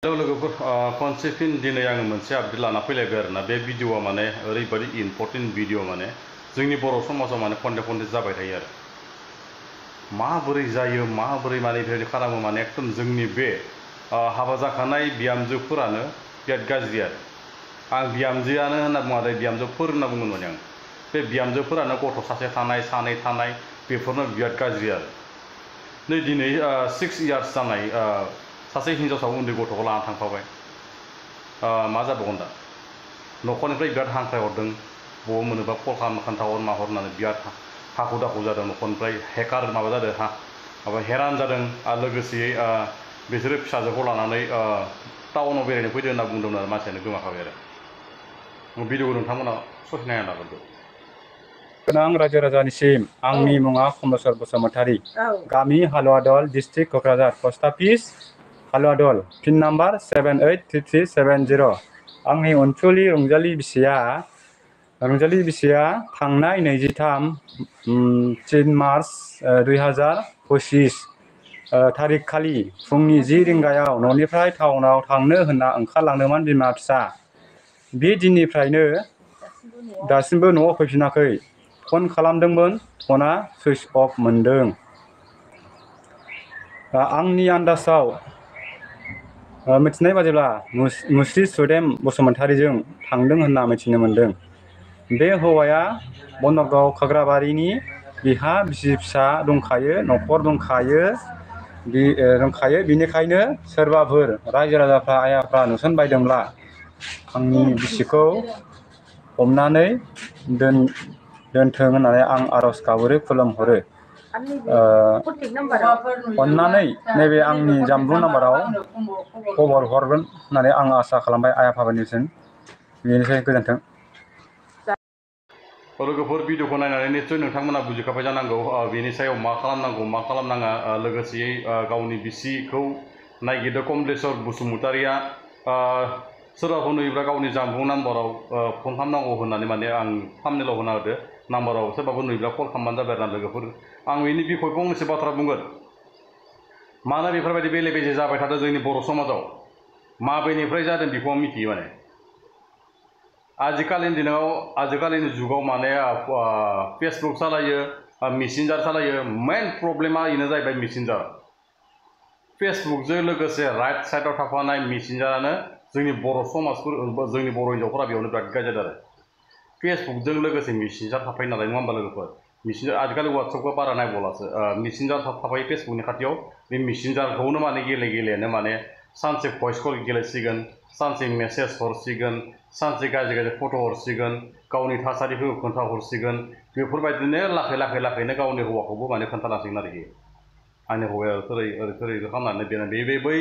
लोगोफोर खनसे फिन दिनै आङो मोनसे आपडेट लाना फैलायबाय आरोना बे भिडिअआ माने ओरैबायदि इम्पर्टेन्ट भिडिअ माने जोंनि बर' समाजाव माने खनले खनले जाबाय थायो आरो माबोरै जायो माबोरै माने बेबायदि खालामो माने एकदम जोंनि बे हाबा जाखानाय बिहामजोफोरानो बिराद गाज्रि आरो आं बिहामजोआनो होनना बुङा दे बिहामजोफोर होनना बुंगोन माने आं बे बिहामजोफोरानो गथ' सासे थानाय सानै थानाय बेफोरनो बिराद गाज्रि आरो नै दिनै 6 इयार्स जानाय सासे हिन्जावसा उन्दै गथ'खौ लाना थांफाबाय मा जाबावगोन दा न'खरनिफ्राय बिराद हांख्रायहरदों बबाव मोनोबा कल खालामनो खोन्थाहर माहर होननानै बिराद हाखु दाखु जादों न'खरनिफ्राय हेकार माबा जादों माबा हेरान जादों आरो लोगोसेयै बिसोरो फिसाजोखौ लानानै टाउनाव बेरायनो फैदों होनना बुंदोंमोन आरो मानसियानो गोमाखाबाय आरो भिडिअखौ नोंथांमोना ससे नायना लागोन गोनां रायजो राजानिसिम आंनि मुङा कमलेश्वर बसुमतारी गामि Haluadal district Kokrajhar post office Haluadal pin number 783370 आंनि अनसुलि रंजालि बिसिया थांनाय 23 मार्च 2025 थारिख खालि फुंनि 10 रिंगायाव न'निफ्राय टाउनाव थांनो होनना ओंखारलांदोंमोन बिमा फिसा बे दिननिफ्रायनो दासिमबो न'आव फैफिनाखै फन खालामदोंमोन फना सुइच अफ मोनदों आंनि आन्दाजाव मिथिनाय बादिब्ला मुस्रि सुदेम बसुमतारीजों थांदों होनना मिथिनो मोनदों बे हौवाया बनगाव खाग्राबारिनि बिहा बिसि फिसा दंखायो न'खर दंखायो बिनिखायनो सोरबाफोर रायजो राजाफ्रा आइयाफ्रा नुसनबायदोंब्ला आंनि बिसिखौ हमनानै दोनथों होननानै आं आर'ज गाबहरो खुलुमहरो अन्नानै नैबे आंनि जानबुं नाम्बाराव खबर हरगोन होननानै आं आसा खालामबाय आइ आफानिसिम बेनिफ्राय गोजोन्थों लोगोफोर भिडिअखौ नायनानै निस्सय नोंथांमोना बुजिखाबाय जानांगौ बेनि सायाव मा खालामनांगौ मा खालामनाङा लोगोसेयै गावनि बिसिखौ नायगिरदों कमलेश्वर बसुमतारीया सोरबाफोर नुयोब्ला गावनि जानबुं नाम्बाराव फन खालामनांगौ होननानै माने आं थाम्बनेइलाव होना होदो नाम्बाराव सोरबाफोर नुयोब्ला कल खालामबानो जाबाय आरोना लोगोफोर आं बेनि बिखय फंनैसो बाथ्रा बुंगोन मानो बेफोरबायदि बेले बेजे जाबाय थादों जोंनि बर' समाजाव माबेनिफ्राय जादों बेखौ आं मिथियो माने आजिखालिनि जुगाव माने फेसबुक सालायो मेसेन्जार सालायो मेन प्रब्लेमा बेनो जाहैबाय मेसेन्जार फेसबुकजों लोगोसे राइट साइडआव थाफानाय मेसेन्जारानो जोंनि बर' समाजफोर जोंनि बर' हिन्जावफोरा बेयावनो बिराद गाज्रि जादों आरो फेसबुकजों लोगोसे मेसेन्जार थाफायो नालाय नङा होमबा लोगोफोर मेसेन्जार आजिखालि वाट्सएपखौ बारा नायबावलासो मेसेन्जार थाफायो फेसबुकनि खाथियाव बे मेसेन्जारखौनो माने गेलेनो माने सानसे भइस कल गेलेसिगोन सानसे मेसेज हरसिगोन सानसे गाज्रि फट' हरसिगोन गावनि थासारिखौ खोन्थाहरसिगोन बेफोरबायदिनो लाखैनो गावनि हौवाखौबो माने खोन्थालांसिगोन आरोखि आंनि हौवाया ओरै खालामनानै बे बै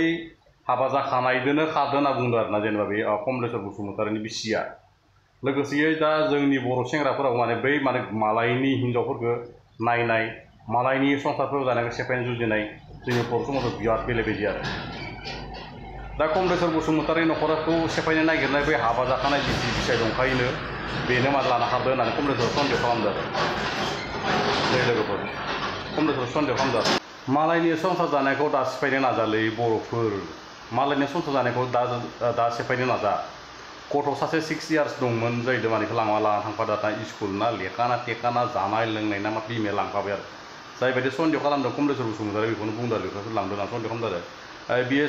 हाबा जाखानायजोंनो खारदों होनना बुंदों आरोना जेनेबा बे कमलेश्वर बसुमतारीनि बिसिया लोगोसेयै दा जोंनि बर' सेंग्राफोराव माने बै माने मालायनि हिन्जावफोरखौ नायनाय मालायनि संसारफोराव जानायखौ सेफायनो जुजिनाय जोंनि बर' समाजाव बिराद बेले बेजे आरो दा कमलेश्वर बसुमतारी न'खरखौ सेफायनो नागिरनाय बै हाबा जाखानाय बिसि फिसाय दंखायोनो बेनो माने लाना खारदों होननानै कमलेश्वर सन्देह खालामदों आरो लोगोफोर कमलेश्वर सन्देह खालामदों आरो मालायनि संसार जानायखौ दा सिफायनो नाजालै बर'फोर मालायनि संसार जानायखौ दा सेफायनो नाजा गथ' सासे 6 इयार्स दंमोन जाहैदों माने लाना थांफादों दा स्कुल ना लेखा ना टेका ना जानाय लोंनाय ना मा बिमाया लांफाबाय आरो जायबायदि सन्देह खालामदों कमलेश्वर बसुमतारी बेखौनो बुंदों आरो बेखौसो लांदों होनना सन्देह खालामदों आरो बियो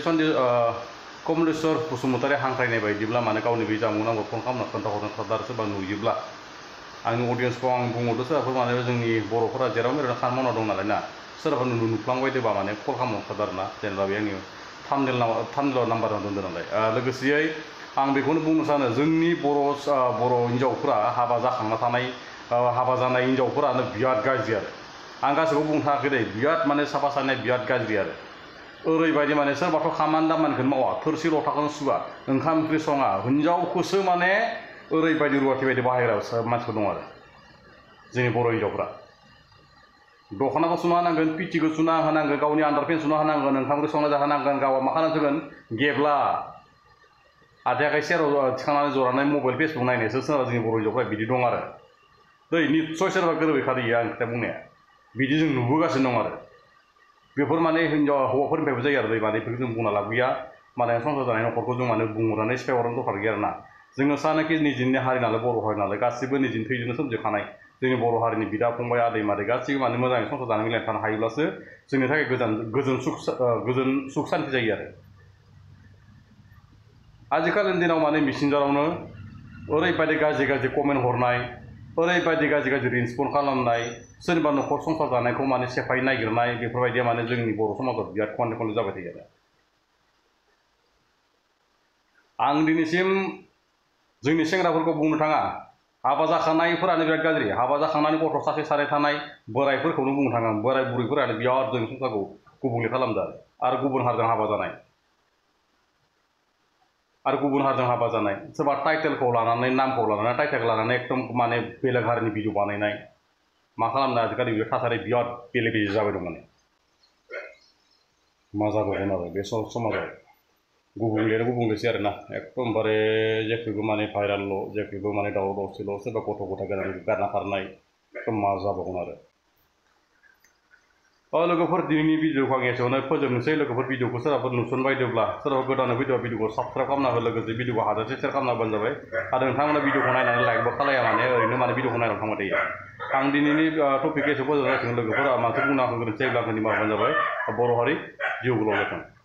कमलेश्वर बसुमतारी हांख्रायनाय बायदिब्ला माने गावनि बे जानबुं नाम्बार फन खालामना खोन्थाहरनो थादार सोरबा नुयोब्ला आंनि अडियेन्सखौ आं बुंहरदों सोरबाफोर माने जोंनि बर'फोरा जेराव मेरावनो खामानि मावना दं नालाय ना सोरबाफोर नुफ्लांबायदोंबा माने कल खालामनो थादार ना जेनेबा बे आंनि थाम्बनेइलाव नाम्बाराव दोनदों नालाय लोगोसेयै आं बेखौनो बुंनो सानो जोंनि बर' हिन्जावफोरा हाबा जाखांना थानाय हाबा जानाय हिन्जावफोरानो बिराद गाज्रि आरो आं गासैखौबो बुंनो थाङाखै दे बिराद माने साफा सानै बिराद गाज्रि आरो ओरैबायदि माने सोरबाथ' खामानि दामानिखौनो मावा थोरसि लथाखौनो सुवा ओंखाम ओंख्रि सङा हिन्जावखौसो माने ओरैबायदि रुवाथि बायदि बाहायग्रा मानसिफोर दं आरो जोंनि बर' हिन्जावफ्रा दख'नाखौ सुना होनांगोन पिटिखौ सुना होनांगोन गावनि आन्दार पेन्ट सुना होनांगोन ओंखाम ओंख्रि संना जाहोनांगोन गावआ मा खालामसिगोन गेब्ला आथिं आखाइ सेराव थिखांनानै जनानै मबाइल फेसबुक नायनायसो सोरबा जोंनि बर' हिन्जावफ्रा बिदि दं आरो दै निस्सय सोरबा गोरोबैखादों आं खोथा बुंनाया बिदि जों नुबोगासिनो दं आरो बेफोर माने हौवाफोरनिफ्रायबो जायो आरो दै माने बेफोरखौ जों बुंना लाब गैया माने संसार जानाय न'खरखौ जों माने बुंहरनानै सिफायहरनो दरखार गैया आरोना जोङो सानोखि निजिनि हारि नालाय बर' हारि नालाय गासिबो निजिनि थैजोंनो सोमजिखानाय जोंनि बर' हारिनि बिदा फंबाय आदै मादै गासिबो माने मोजाङै संसार जानानै मिलायनानै थानो हायोब्लासो जोंनि थाखाय गोजोन सुख सान्ति जायो आरो आजिखालिनि दिनाव माने मेसेन्जारावनो ओरैबायदि गाज्रि कमेन्ट हरनाय ओरैबायदि गाज्रि रेसपन्स खालामनाय सोरनिबा न'खर संसार जानायखौ माने सेफाय नागिरनाय बेफोरबायदिया माने जोंनि बर' समाजाव बिराद खनले जाबाय थायो आरो आं दिनैसिम जोंनि सेंग्राफोरखौ बुंनो थाङा हाबा जाखानायफोरानो बिराद गाज्रि हाबा जाखांनानै गथ' सासे सानै थानाय बोरायफोरखौनो बुंनो थाङा बोराय बुरैफोरानो बिराद जोंनि संसारखौ गुबुंले खालामदों आरो गुबुन हारिजों हाबा जानाय सोरबा टाइटेलखौ लानानै नामखौ लानानै टाइटेलखौ लानानै एकदम माने बेलेग हारिनि भिडिअ बानायनाय मा खालामनो आजिखालि बे थासारि बिराद बेले बेजे जाबाय दं माने मा जाबावगोन आरो बे समाजाव गुबुंलेसै आरोना एकदमबारे जेखैबो माने भाइरालल' जेखैबो माने दावराव दावसिल' सोरबा गथ' गथाय गारना खारनाय एकदम मा जाबावगोन आरो लोगोफोर दिनैनि भिडिअखौ आं एसेयावनो फोजोबनोसै लोगोफोर भिडिअखौ सोरबाफोर नुसनबायदोब्ला सोरबा गोदान भिडिअखौ साबस्क्राइब खालामना हो लोगोसे भिडिअखौ हाजासे शेयार खालामना होबानो जाबाय आरो नोंथांमोना भिडिअखौ नायनानै लाइकबो खालाया माने ओरैनो माने भिडिअखौ नायनानै थांबाय थायो आं दिनैनि टपिकखौ एसे फोजोबना होसिगोन लोगोफोरा मानसि बुंनो आं गोरोन्थि जायोब्ला आंखौ निमाहा होबानो जाबाय बर' हारि जिउ गोलाव जाथों